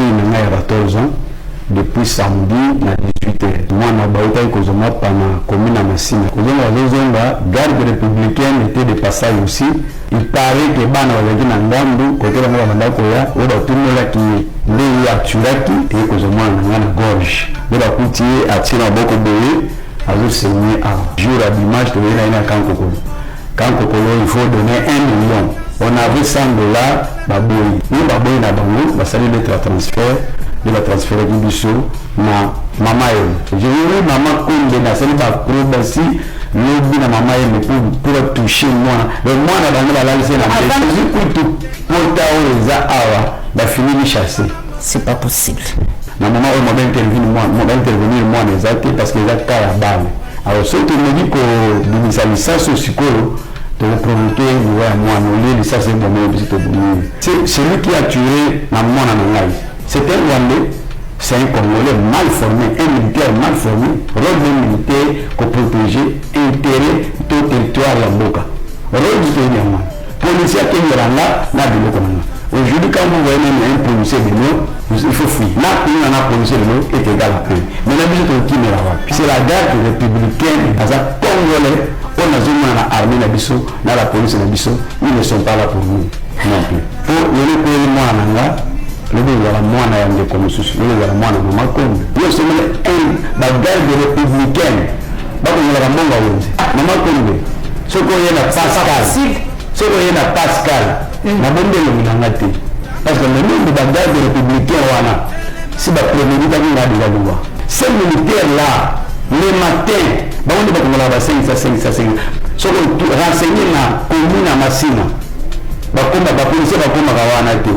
Fille na ngai ya 14 ans, depuis samedi na 18 heures, mwana bautaki kozwa mapa na commune ya Masina, kozonga bazozonga, garde républicaine était de passage aussi. Il paraît que bana bazalaki na ngambu kote bango babanda koya, oyo batumelaki ye nde ye aturaki eye kozwa mwana na ngai na gorge, nde bakuti ye atie maboko boye, azosaigner awa. Jour ya dimanche, toyei na ye na Kankokolo. Kankokolo, il faut donner 1 million, on avait 100 $, baboyi. Ni baboyi na bango, basali lettre ya transfert, nde batransferaki biso na Mama Yemo. Je oui, mama Kombe, nasali baacrobatie lobi na Mama Yemo pour batoucher mwana. Donc mwana bango balalisi na mbeto kutu, pota oyo eza awa, bafinini chasse. C'est pas possible. Na moment oyo moba intervenir mwana, moba intervenir mwana eza te, parce que eza cas ya bana. Alors soki tomeki kobimisa lisasi sikoyo, tokoprovoquer liwa ya mwana. Olie lisasi ebomeli biso, tobomi. C'est celui qui a tué na mwana na ngai, c'est un Rwandais, c'est un Congolais mal formé, un militaire mal formé. Rôle d'un militaire, koprotéger intérêt to territoire ya mboka. Rôle du toyebi yango wana. Policier akengela nga na biloko na nga. Aujourd'hui, quand vous voyez même un policier de nous, il faut fuir. Na kuna na policier de nous est égal à un. Maintenant, biso tokimela wapi? C'est la garde républicaine, aza Congolais. Oyo nazomona na armée na biso, na la police na biso, ils ne sont pas là pour nous non plus. Po lelo ekoyeli mwana na nga, lobi ezala mwana ya ndeko mosusu, lobi ezala mwana mama Kombe. Yo osomeli un bagarde républicaine, bakongolaka mbongo ya wenze. Mama Kombe, soki oye na Pascal, soki oye na Pascal, nabombi elongi na nga te, parce que le nombre bagarde républicain wana, si bapréméditaki nga déjà liwa. Ces militaires là, le matin, bango nde bakongolaka ba 500, 500, 500. Soki renseigné na commune ya Masina, bakoma bapolisier, bakomaka wana te,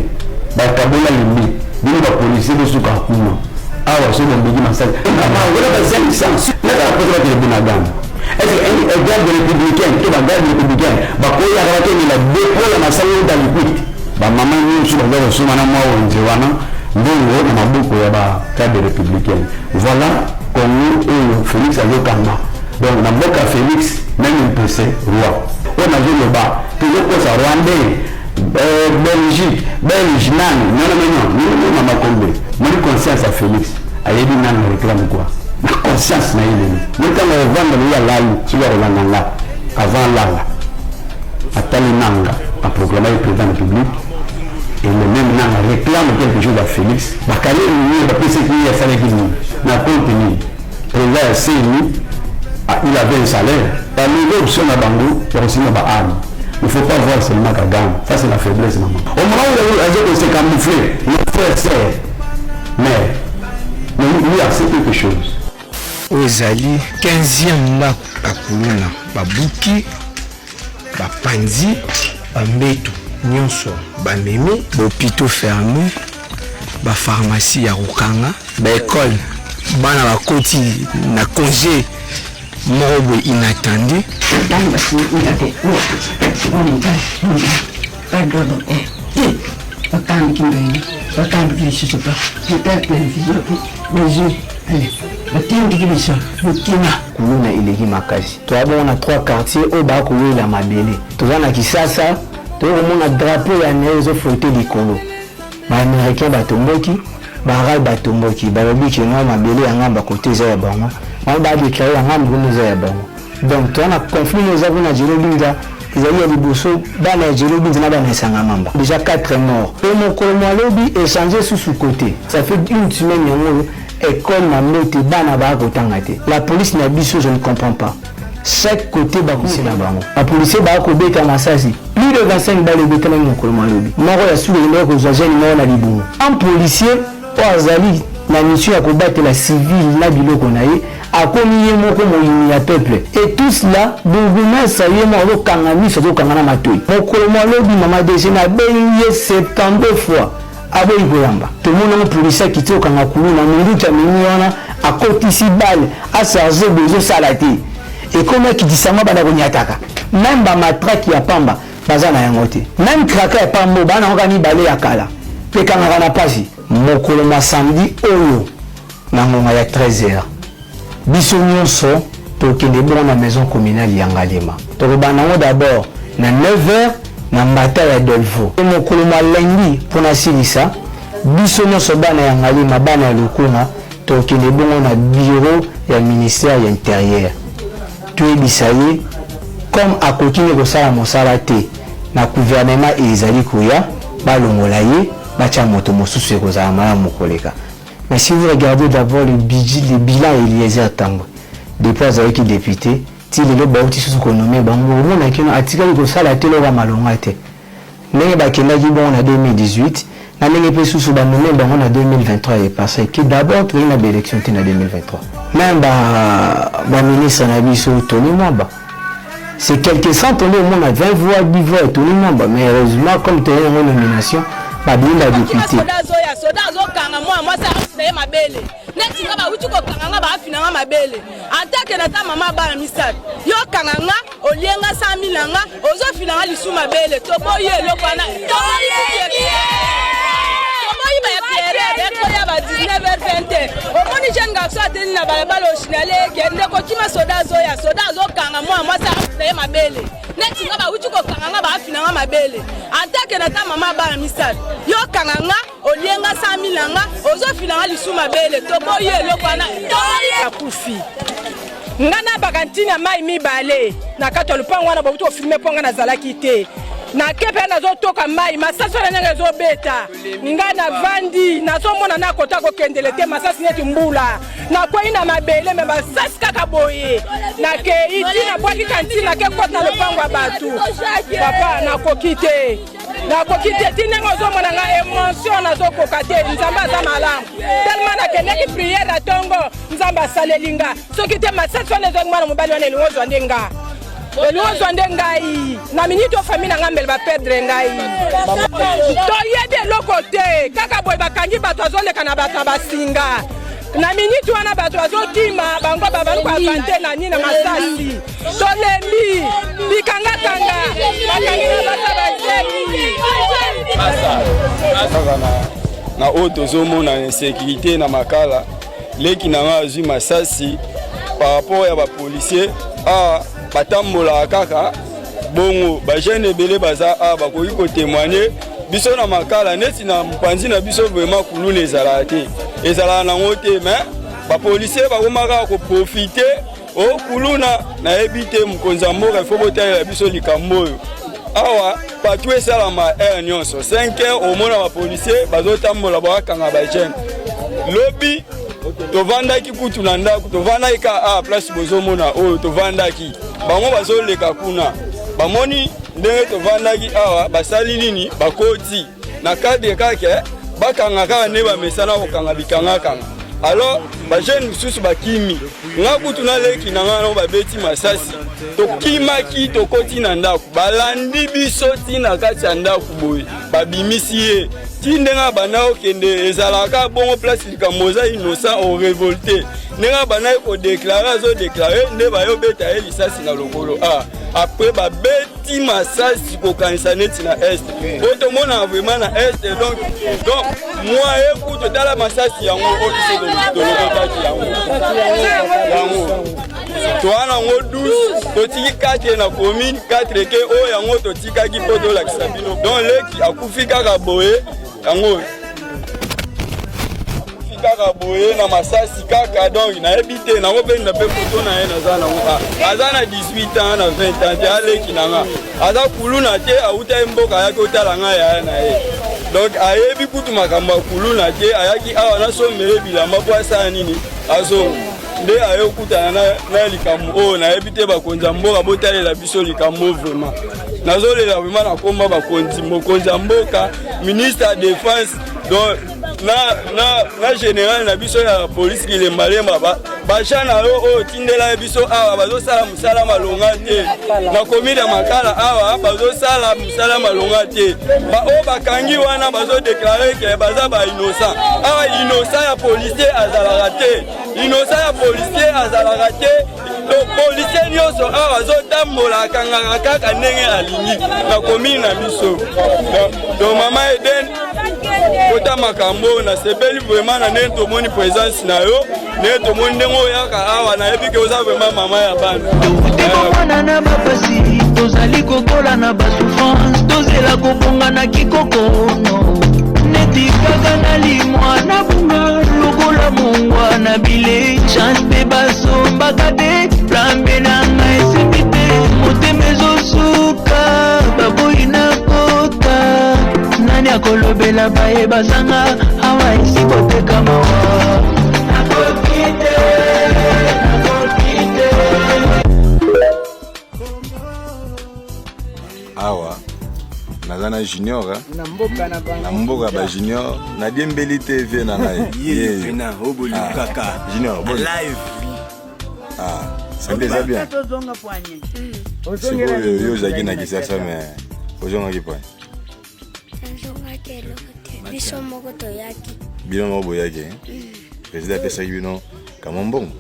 bakabola limite. Bino bapolisier bosukaka kuna. Awa soki bombeki masasi wana ba 500, nakaka posa bakele Bunagana. Est ce que garde républicaine to bagarde républicaine bakoyaka bakengela dépôt ya masanga uta Likwiti? Bamama nyonso baza kosomba na mwa wenze wana, mbongo na maboko ya bagarde républicaine. Voilà Congo oyo Félix azokamba. Donc na mboka ya Félix, même mpese roi oyo nazoloba, tozokosa Rwandais, Belgique, Belge nani. Non, non, non, non, mama Kombe, moni conscience ya Félix, ayebi nani réclame quoi na conscience na ye. Lelo moi, ntango ovanda loyi, alali, soki akolanda nga avant lala, atali Nanga aproclama ye président de la République, et le même Nanga réclame quelque chose à Félix. Bakali nini bapesaki ye? Asalaki nini na compte nini? Président ya CENI, il avait un salaire. Balobi option na bango ya kosinga baarme. Il faut pas voir seulement Kagame, ça c'est la faiblesse, maman. Au moment où azo se camoufler, nos frères, sœurs, mais lui a c'est quelque chose. Oyo ezali 15e ndako ya kuluna babuki, bapanzi bambeto nyonso, bamemi bahôpitaux fermé, bapharmacie ya kokanga, baekole, bana bakoti na congé moko boye inattendu. Ntango basinga te badodo te, bakandiki mbeni, bakandiki lisusu pa télévision, bazwi ale, batindiki biso bokima. Kuluna eleki makasi. Toza bongo na trois quartier oyo baya kowela mabele. Toza na Kisasa, toza komona drapeau ya ne ezoflotter likolo. Baaméricain batomboki, baarabe batomboki, balobi keno mabele ya ngambo kote eza ya bango, bango badéclarer ya ngambo kuna eza ya bango. Donc toza na conflit eza kuna. Jelo Binza ezali ya liboso, bana ya Jelo Binza na bana Esanga Mamba, déjà 4 morts. Mpe mokolo mwa echanger susu côté, ça fait une semaine yango oyo, école na mbote, bana baya kotanga te. La police na biso, je ne comprends pas. Chaque côté bakomisi na bango, bapolisier baya kobeta masasi, plus de 25 balles ebetamaki mokolo malobi. Moko ya suki ekendaki kozwa jeune moko na libumu. Un policier oyo azali na mission ya kobatela civil na biloko na ye, akomi ye moko moyini ya peuple. Et tout cela, bourgmestre ye moko azokanga miso, azokanga na matoi. Mokolo malobi, mama DG, nabengi ye 72 fois, aboyi koyamba. Tomonango policier akiti okanga kuluna, munduki amemi wana, akotisi balle, acharger boye, ezosala te. Ekomi akitisanga, banda konyataka. Même bamatraque ya pamba baza na yango te, même kraka ya pamba baa nango kaka mibale ya kala, mpe ekangaka na mpasi. Mokolo ma samedi oyo na ngonga ya 13 heures, biso nyonso tokende bongo na maison communale ya Ngaliema. Tokobanda yango d'abord na 9 heures na mbata ya Delvaux. Mokolo ma lundi, mpona silisa Biso nyonso bana ya Ngaliema, bana ya Lukunga, tokende bongo na bureau ya ministère ya interieur, toyebisa ye comme akoki nde kosala mosala te na gouvernement ezali koya, balongola ye, batya moto mosusu, ekozala malamu koleka. Mais si vous regardez d'abord le budget, le bilan Eliezer Tambwe depuis azalaki député ti lelo, bauti susu konommer bango, omona kino atikali kosala te loka malonga te. Ndenge bakendaki bongo na 2018, na ndenge mpe susu banommer bango na 2023, et parce que d'abord toyei na baélection te na 2023. Même baministre na biso, Tony Mwaba, c'est quelque sorte nde omona 20 voix, 10 voix, Tony Mwaba. Mais heureusement, comme toyei yango nomination, babimi badéputé. Azoya, soda azokanga mwana mwasi na ye mabele. Neti nga, bawuti kokanga nga, baafina nga mabele. Antake naza mama bana misato, yokanga nga, olienga 100 000 na nga, ozofina nga lisu mabele. Toboyi eloko wana, toboyi bapierre ekoya ba 19 20. Omoni jeune garçon ateli na balabala, osinale eke kokima, soda azoya, soda azokanga mwana mwasi na ye mabele. Neti nga, bawuti kokanga nga, baafina nga mabele. Antake naza mama bana misato, yokanga nga, olienga 100 000 na nga, ozofina nga lisu mabele. Toboyi eloko wana. Akufi nga nabaka ntina mai mibale na kati ya lopango wana. Bauti kofilmer mpo nga nazalaki te. Nake mpe nazotoka mai, masasi wana ndenge ezobeta nga, navandi, nazomona nakota kokendele te. Masasi neti mbula, nakwei na mabele, me masasi kaka boye. Nakei ti nabwaki kantina, ke kota na lopango ya bato. Papa, nakoki te, nakoki te. Ti ndenge ozomona nga, émotion, nazokoka te. Nzambe aza malamu tellement nakendeki prière ya ntongo, Nzambe asaleli nga. Soki te, masasi wana ezwaki mwana mobali wana, elingi ozwa nde nga, elingi ozwa nde ngai na miniti o famille na ngai mbele baperdre ngai. Toyebi eloko te, kaka boye bakangi bato, azoleka na bato na basinga. Na miniti wana bato bazokima, bango babandi koavancer na nini, na masasi. Tolembi bikangakanga, bakangi na bato bazeli. Kaka na oyo tozomona insécurité na Makala, leki na nga azwi masasi par rapport ya bapolicier. A batambolaka kaka bongo, bajeune ebele baza a bakoki kotémoigner. Biso na Makala, neti na mopanzi na biso, vraiment kuluna ezalaka te, ezalaka nango te, mais bapolicier bakoma kaka koprofiter o kuluna. Nayebi te, mokonzi ya mboka, ifo botalela biso likambo oyo. Awa patu esalama heure nyonso 5 heures, omona bapolicier bazotambola, bakakanga bajeune. Lobi tovandaki kutu na ndako, tovandaki ka a place bozomona oyo tovandaki, bango bazoleka kuna, bamoni ndenge tovandaki awa, basali nini? Bakoti na cadre kaka bakanga kaka nde bamesana kokanga bikangakanga. Alors bajeune mosusu bakimi. Nga kutu naleki na nga nango babeti masasi, tokimaki, tokoti na ndako, balandi biso ntina kati ya ndako boye, babimisi ye ti ndenge abanda kokende. Ezalaka bongo place likambo oza innocent, orévolter. Ndenge abandaki kodéclarer, azodéclarer nde bayobeta ye lisasi na lokolo. A après babeti masasi kokanisa neti na Est po tomonaka vraiment na Est. Donc moye kutu tala masasi yango oyo biso tolokotaki yango, yango toza nango 12, totiki 4 na commune, 4 ke oyo yango totikaki mpo tolakisa bino. Donc leki akufi kaka boye, yango akufi kaka boye na masasi kaka. Donc nayebi te, nango mpe na mpe foto na ye naza nango. Aza na 18 ans, na 20 ans te. Aleki na nga, aza kuluna te, awuta ye mboka, ayaki otala ngai yaya na ye. Donc ayebi kutu makambo ya kuluna te. Ayaki awa nasombele bilamba mpo asala nini, azonga nde ayokutana na likambo oyo. Nayebi te, bakonzi ya mboka, botalela biso likambo. Vraiment nazolela vraiment na komba bakonzi, mokonzi ya mboka, ministre ya défense, donc na général na biso ya polise Kilembalemba. Baja na yo oyo tindela ye biso awa, bazosala mosala malonga te na commune ya Makala. Awa bazosala mosala malonga te. Oyo bakangi wana bazodéclarer ke baza bainnocent. Awa innocent ya policier azalaka te, innocent ya policier azalaka te. Donc policier nyonso awa azotambola, akangaka kaka ndenge alingi na commune na biso. Donc mama Eden, kota makambo oyo. Nasepeli vraiment na ndenge tomoni présence na yo, ndenge tomoni ndenge oyaka awa. Nayebi ke oza vraiment mama ya bana. Mwana na bapasi, tozali kokola na basouffrance, tozela kobonga na kikokono. Tikaka na limwa na bunga lokola mungwa na bile. Chance mpe basombaka te, plambe na ngai esimbi te. Motema ezosuka, baboyi na kota. Nani akolobela baye bazanga awa esi boteka mawa. Nakoki te, nakoki te. Awa naza na junior, eh? Na mboka na bango. Na mboka ba junior, nadiembeli te vie na ngai. Ye pena oyo bolukaka. Ah, junior bon. Live. Ah, santé eza bien. Tozonga poanye. Sikoyo yo ozalaki na Kisasa, mais ozongaki poye? Nazongaki eloko te, biso moko toyaki. Bino moko boyaki, eh? Président apesaki bino kamwa mbongo?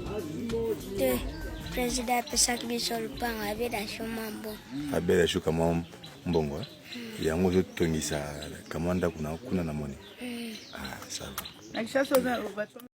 Te, président apesaki biso lupango, abeda shoma mbongo. Abela shuka mwa mbongo, eh? Yango ozotongisa kamwa ndako na kuna na moni. Ah, ça va. Na Kisasa.